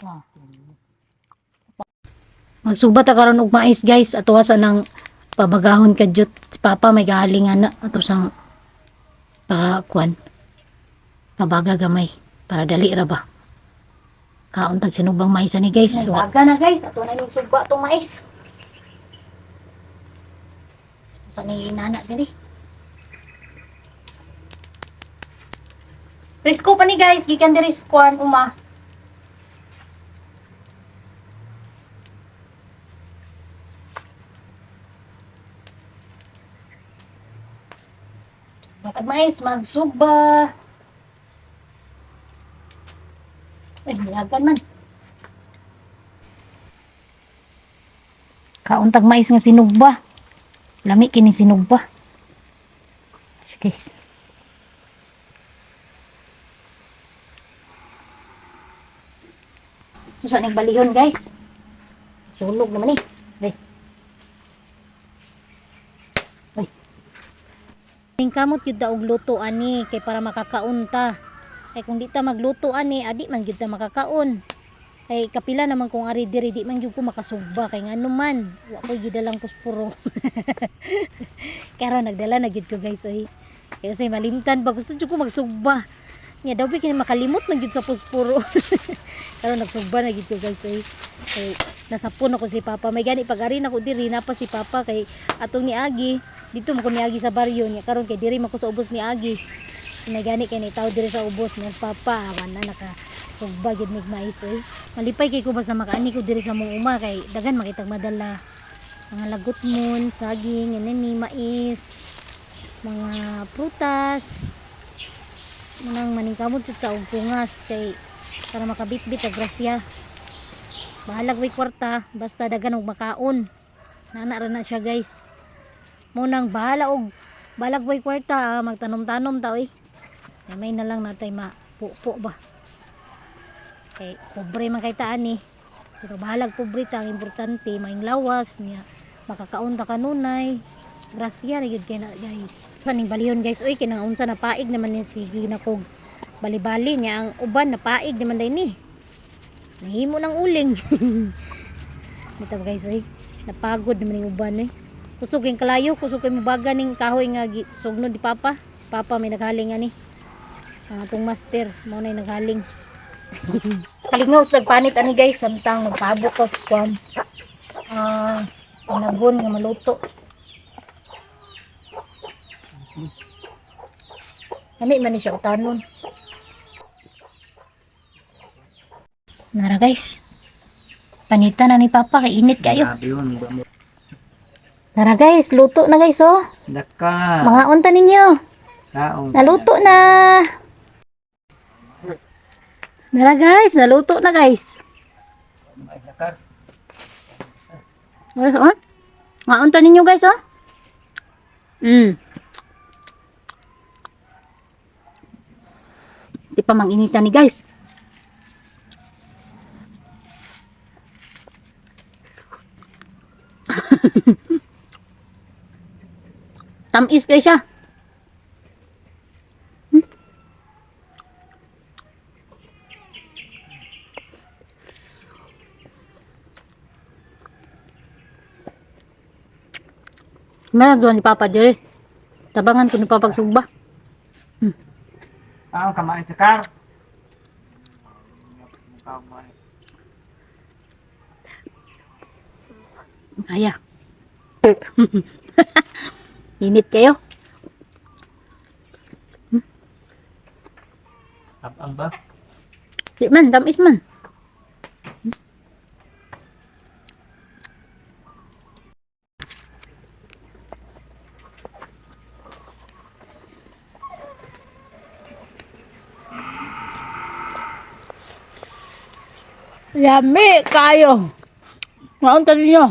Wow. Magsuba ta karon og mais, guys, ato sa nang pabagahon kadyot si Papa may gahaling ana ato sang pa kuan. Pabaga gamay para dali ra ba. Kaon tag sinubang mais ani, guys. Baga na, guys, ato na ning suba tong mais. Sa ni inana diri. Presko pa ni, guys, gikan diri sa kuan uma. Bakit mais, magsugba. Ay, nilagan man. Kauntag mais nga sinugba. Lami kining sinugba. Siya, guys. Usa ning balihon, guys. Sunog naman eh. Ay. Ay. Ning kamot gyud ta og luto ani kay para makakaon ta. Kay kung di ta magluto ani, adi man gyud ta makakaon. Kay kapila naman kung ari diri di man gyud ko makasugba kay ngano man, wa koy gidalang puspuro. Karon nagdala na gyud ko, guys, oy. Kay say malimtan ba gusto jud ko magsugba. Nya daw kini makalimot man gyud sa puspuro. Karon nagsugba na gyud ko, guys, oy. Kay nasapon ako si Papa. May gani pag ari nako diri napa si Papa kay atong niagi dito mo ko niagi sa baryo niya karon kay diri man ko sa ubos niagi. May gani kay ni tao diri sa ubos mas Papa wala naka sugba gyud mig mais oy. Malipay kay ko basta makaani ko diri sa mong uma kay daghan makitag madala. Mga lagutmon, saging, inani, mais, mga prutas. Munang maningkamot jud ta og pungas kay para makabitbit og grasya. Bahalag way kwarta basta daghan og makaon. Nana ra na siya, guys. Munang bahala og balag way kwarta, ah, magtanom-tanom ta oy. Ay, may na lang natay mapupo ba. Kay pobre man kay taan eh. Pero bahalag pobre ta, ang importante maing lawas niya makakaon ta kanunay. Grasya ra gyud kay na, guys. Kaning baliyon, guys, oy, kinang unsa na paig naman ni sige na kog bali-bali niya ang uban na paig naman day ni. Nahimo ng uling. Bitaw, guys, oy. Napagod naman yung uban eh. Kusog yung kalayo, kusog kay mubaga ning kahoy nga sugnod di Papa. Papa may naghaling ani. Ang atong master, mao na naghaling. Kalingaw sa panit ani, guys, samtang magpaabot ko sa kwan. Ah, panagon nga maluto. Lami man ni siya utanon. Nara, guys. Panita na ni Papa kay init kayo. Grabe yun. Tara, guys, luto na, guys, oh. Daka. Mga unta ninyo. Kaon. Naluto na. Nara, guys, naluto na, guys. Ay, dakar. Ay, oh. Mga unta ninyo, guys, oh. Di pa manginita ni, guys. Tamis kay siya. Meron doon ni Papa dire. Tabangan ko ni Papa sugba. Ah, kamain dakar. Kaya. Init kayo. Tapang ba? Di man, tamis man. Yami kayo. Maunta ninyo.